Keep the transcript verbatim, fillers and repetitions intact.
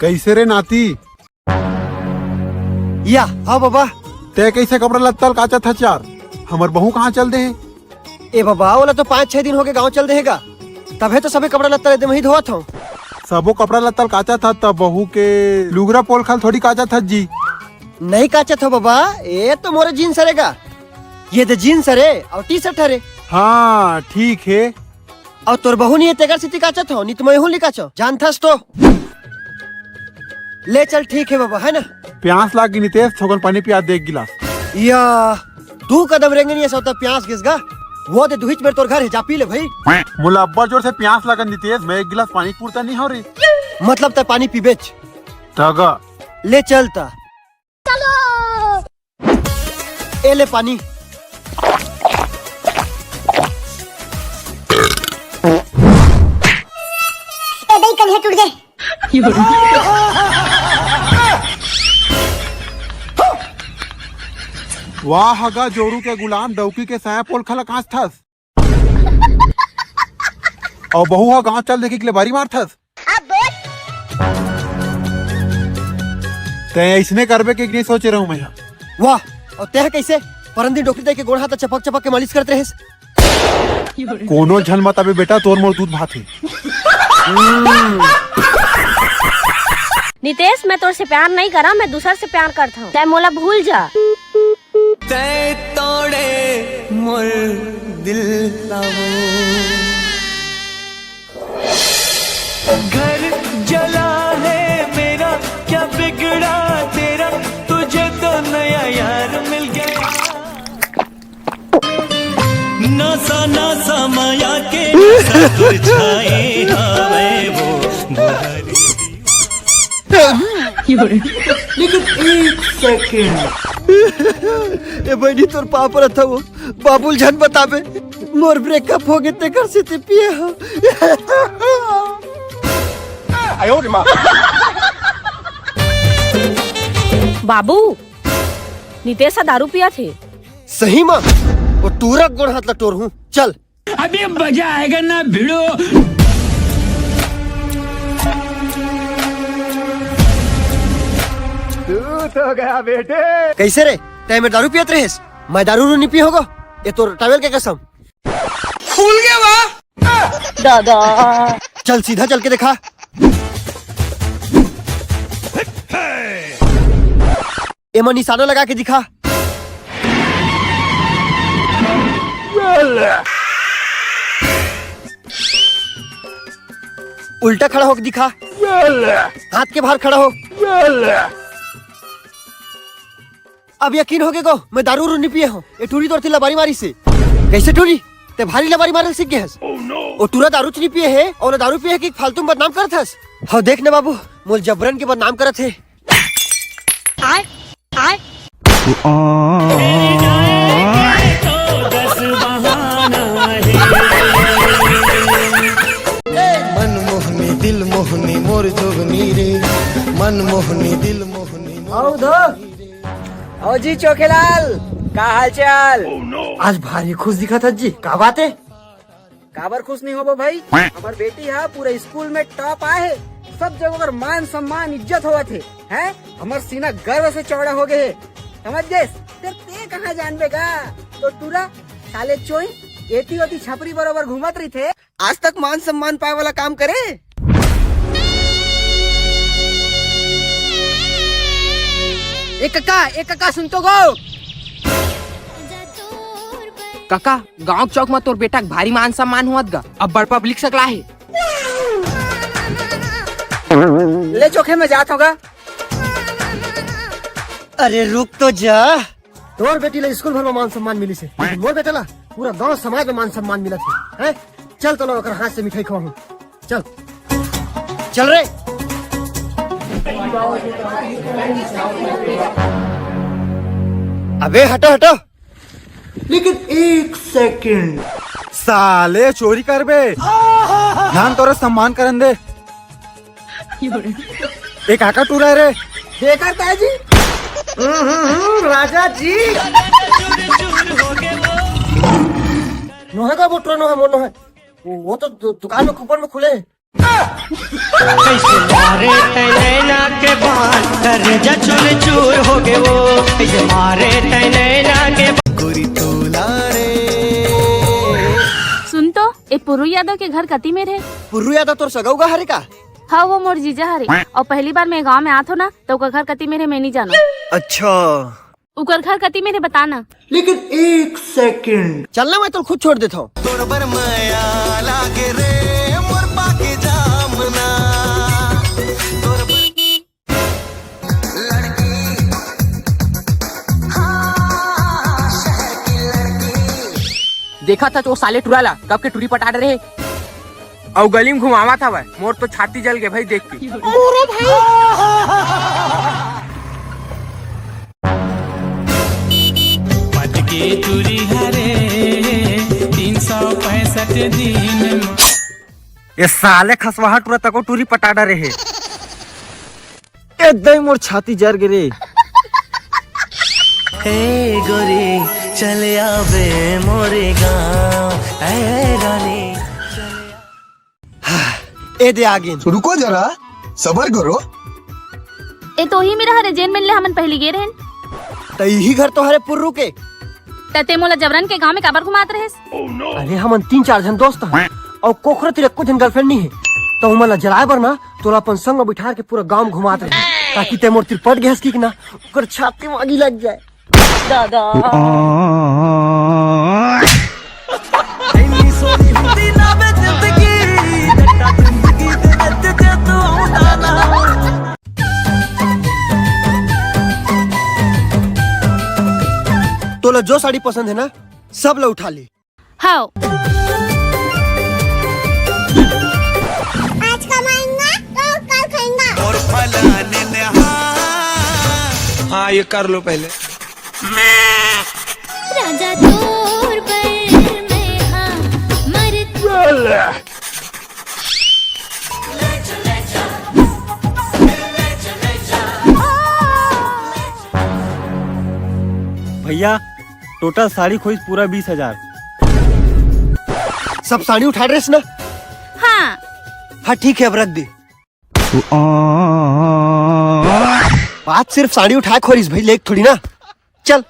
कइसे रे नाती? या, हाँ बाबा। तैं कइसे कपड़ा लत्ता ल काचत हस यार? हमर बहू कहाँ चल दे हे? ए बाबा, ओला तो पाँच छह दिन होगे गाँव चल दे हे गा, तभे तो सबे कपड़ा लत्ता ल एदे मही धोवत हँव। सबो कपड़ा लत्ता ल काचत हस, त बहू के लुगरा पोलखा ल थोड़ी काचत हस जी। नइ काचत हँव बाबा, ए तो मोरे जींस हरे गा। ये दे जींस हरे अउ टी शर्ट हरे। हाँ, ठीक हे। अउ तोर बहू नइ हे तेकर सेती काचत हँव, नइ तो मैं हूँ नइ काचँव, जानथस तो। ले चल, ठीक हे बाबा, हे ना? प्यास लाग गे नितेश, थोकन पानी पिया दे एक गिलास। या, दू कदम रेंगे नइ हँव त प्यास गिस गा। वो दे दुहिच मेर तोर घर हे, जा पी ले भई। मोला अब्बड़ जोर से प्यास लागत नितेश, मैं एक गिलास पानी पुरता नइ हँव रे। मतलब तैं पानी पीबेच? त गा। ले चल त। ए ले पानी। ए दई कनिहा टूट गे। वाह गा जोरू के गुलाम, डौकी के साया पोलखा ल काचथस। अउ बहू ह गाँव चल देखे के ले बारी मारथस। तैं अइसने करबे के नइ सोचे रहूँ मैं ह। वाह, अउ तैं ह कइसे? परन दिन डोकरी दाई के गोड़ हाथ ल चपक चपक के मालिश करत रहेस। कोनो झन मत अबे बेटा, तोर मोर दूध भात हे। नितेश, मैं तोर से प्यार नइ करँव, मैं दूसर से प्यार करथँव। तैं मोला भूल जा। तैं तोड़े मोर दिल ला वो। घर जला है मेरा, क्या बिगड़ा तेरा, तुझे तो नया यार मिल गया। नासा नासा माया के नासा तुझाए हवे वो बुहारी। लेकिन एक सेकंड। ए बहिनी, तोर पाँव परत हँव, बाबू ल झन बताबे, मोर ब्रेकअप होगे तेकर सेती पिए हँव। बाबू, नितेश ह दारू पियत हे। सही म? ओ टूरा के गोड़ हाथ ला टोरहूँ। चल। अभी मजा आएगा ना भिड़ो। तू तो गया बेटे। कइसे रे? तैं मेर दारू पियत रहेस? मैं दारू उरू नइ पिए हँव गा। ए तोर टॉवेल के कसम। खुल गया वाह। दादा। चल सीधा चल के देखा। एमा निशाना लगा के दिखा। उल्टा खड़ा होके दिखा। हाथ के बाहर खड़ा हो। अब यकीन होगे गो, मैं दारू उरू नइ पिए हँव। ए टूरी तोर ती लबारी मारिस हे। कइसे टूरी? तैं भारी लबारी मारे ल सीख गे हस। ओ टूरा दारू च नइ पिए हे, अउ ना दारू पिए हे कि फालतू म बदनाम करत हस। हव देख ना बाबू, मोला जबरन के बदनाम करत हे। आय, आय। मन मोहनी दिल मोहनी मोर जोगनी रे, मन मोहनी दिल मोहनी मोर। आओ उधर। आओ जी चोखेलाल, का हाल चाल? आज भारी खुश दिखत हस जी, का बात हे? काबर खुश नइ होबो भाई? हमर बेटी ह पूरा स्कूल में टॉप आए हे, सब जगह ओकर मान सम्मान इज्जत होवत हे, हैं? हमर सीना गर्व से चौड़ा हो गे हे, समझ गेस? फेर तैं कहाँ जानबे गा? तोर टूरा साले चोई एती ओती छपरी बरोबर घूमत रहिथे, आज तक मान सम्मान पाए वाला काम करे? ए कका, ए कका, सुन तो गो। कका, गांव के चौक म तोर बेटा के भारी मान सम्मान होवत गा, अब्बड़ पब्लिक सकलाय हे। ले चोखे, मैं जात हंव गा। अरे रुक तो जा। तोर बेटी ला स्कूल भर म मान सम्मान मिलिस हे, लेकिन मोर बेटा ला पूरा गांव समाज म मान सम्मान मिलत हे, हैं? चल तो ला ओकर हाथ से मिठाई खवाहूं। चल, चल रे। अबे हटो, हटो। लेकिन एक सेकंड। साले चोरी करबे। ध्यान तोरे सम्मान करन दे। ए काकर टूरा रे? एकर ताई जी। हम्म, हम्म, हम्म, राजा जी। नोहे का बोट रहा, नोहे, मोर नोहे। वो, वो तो दु-, दुकान में कूपन में खुले। कैसे मारे तै नैना के बाण, करेजा चूर चूर हो गे वो। कैसे मारे तै नैना के गोरी तोला रे। सुन तो, ए पुर्रू यादव के घर कति मेर हे? पुर्रू यादव तोर सगा उगा हरे का? हाँ, वो मोर जीजा हरे। अउ पहली बार मैं गांव में आत हो ना, तो ओकर घर कति मेर हे मैं नहीं जाना। अच्छा। ओकर घर कति मेर हे बता ना। लेकिन एक सेकंड। चल ना, मैं तो खुद छोड़ देता हूँ। तोर बर मया लागे रे, मोर पाके जामना। तोर बर देखा था तो साले टुरा ला, कब के टुरी पटा डरे हे। अउ गली में घुमावत हवय, मोर तो छाती जल गे भाई देख के। मोरो भाई। पटके टुरी हरे तीन सौ पैंसठ दिन। ये साले खसवाहा टुरा तको टुरी पटा डरे हे। ए दई मोर छाती जर गे रे। ए गोरी चले आवे मोरे गांव, ए रानी। ए दे आगे। रुको जरा, सबर करो। ए तो ही मेरा हरे जेन मिलले हमन पहली गे रहन। त इही घर तो हरे पुर्रू के। त ते मोला जबरन के गांव में काबर घुमात रहेस? अरे हमन तीन चार झन दोस्त हन अउ कोखरो तीर एको झन गर्लफ्रेंड नहीं हे। त उमन ला जलाए बर ना तोला अपन संग में बिठार के पूरा गांव में घुमात रहे ताकि ते मोर तीर पट गेस की ना ओकर छाती मागी लग जाए। दादा। तोला जो साड़ी पसंद है ना, सब ला उठा ले। हाव। आज कमाएंगा तो कल खाएंगा। और फलाने ने हाँ। हाँ, ये कर लो पहले। राजा तोर पर मैं हाँ मर भैया, टोटल साड़ी खोइस पूरा बीस हजार। सब साड़ी उठा रहे ना? हाँ। हाँ, ठीक है, अब रख दे। बात सिर्फ साड़ी उठाए खोरिस भाई, लेक थोड़ी ना। चल।